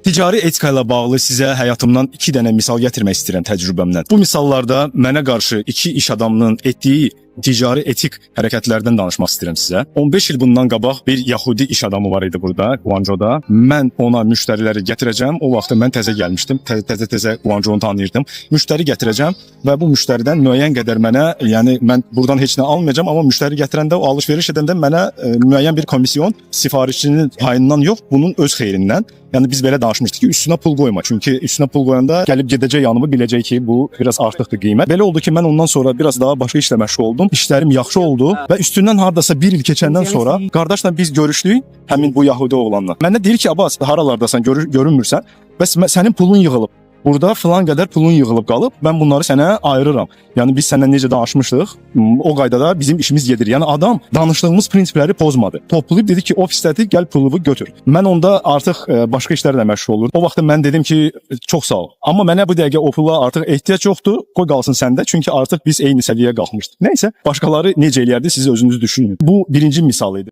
Ticari etika ilə bağlı sizə həyatımdan 2 dənə misal gətirmək istəyirəm təcrübəmdən. Bu misallarda mənə qarşı iki iş adamının etdiyi ticari etik hərəkətlərdən danışmaq istəyirəm sizə. 15 il bundan qabaq bir Yahudi iş adamı var idi burada, Guangzhou-da. Mən ona müştəriləri gətirəcəm. O vaxtı mən təzə gəlmişdim. Təzə Guangzhou-nu tanıyırdım. Müştəri gətirəcəm və bu müştəridən müəyyən qədər mənə, yəni mən buradan heç nə almayacağam, amma müştəri gətirəndə, o alış-veriş edəndə mənə müəyyən bir komisyon sifarişçinin payından yox, bunun öz xeyrindən. Yəni biz belə danışmışdıq ki, üstünə pul qoyma. Çünki üstünə pul qoyanda gəlib gedəcək yanımı biləcək ki, bu biraz artıqdır qiymət. Belə oldu ki, mən ondan sonra biraz daha başqa işlə məşğul oldum. İşlərim yaxşı oldu və üstündən hardasa bir il keçəndən sonra qardaşla biz görüşdük, həmin bu Yahudi oğlanla. Mənə deyir ki, Abbas, haralardasan, görünmürsən. Bəs sənin pulun yığılıb. Burada filan qədər pulun yığılıb qalıb. Mən bunları sənə ayırıram. Yəni biz səndən necə danışmışdıq, o qaydada bizim işimiz gedir. Yəni adam danışdığımız prinsipləri pozmadı. Toplayıb dedi ki, ofisdədir, gəl pulumu götür. Mən onda artıq başqa işlərlə məşğul olurdum. O vaxt mən dedim ki, çox sağ ol. Amma mənə bu dəqiqə o pula artıq ehtiyac yoxdur. Qoy qalsın səndə, çünki artıq biz eyni səviyyəyə qalxmışdıq. Nəysə, başqaları necə eləyərdi, siz özünüz düşünün. Bu birinci misal idi.